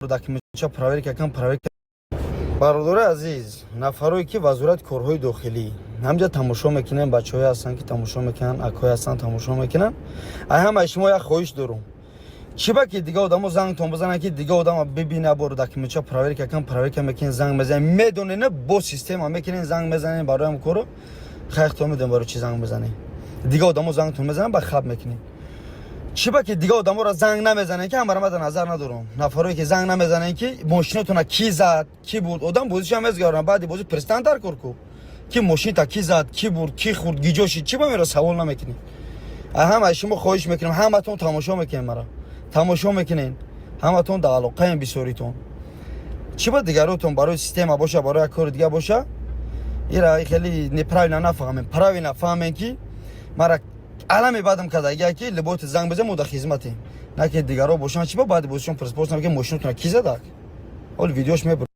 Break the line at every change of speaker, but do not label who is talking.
Документча проверка кан, проверка. Бародари азиз, нафарое ки Вазорати корҳои дохилӣ ҳамҷа тамошо мекунем, бачаҳое ҳастанд, ки тамошо мекунанд, акҳое ҳастанд, тамошо мекунанд, ай ҳамаи шумо як хоҳиш дорум: чӣ ба ки дига одамо зангтон бизананд, ки дига одама бибина, бор документча проверка кан, проверка мекунен, занг мезанен, медонен, бо система мекунен, занг мезанен барои ҳам кору хайхтон медонем, барои чӣ занг мезанен. Дига одамо зангтон мезананд, ба хаб мекунен. Чӣ ба ки дига одаморо занг намезанен, ки ҳамара мада назар надорам, нафарое ки занг намезанен, ки мошинатона ки зад, ки бурд? Одам бозиша мезгарам, баъди бозӣ пристан дар кор ку, ки мошината ки зад, ки бурд, ки хӯрд, гиҷо шид? Чӣ ба мера савол намекунед? Ҳамаи шумо хоҳиш мекунем, ҳаматон тамошо мекунем, мара тамошо мекунен, ҳаматон дар алоқаем бисёритон. Чӣ ба дигаротон барои система боша, барои як кори дига боша, ира хеле неправильно нафаҳмем, правильно фаҳмем, ки мара аламе бадам кардагия, ки либоти занг беза, мо дар хизматем, на ки дигаро бошанд. Чӣ ба баъди бозишон проспорсам, ки мошинатона ки задак? Ҳол видеош мебур.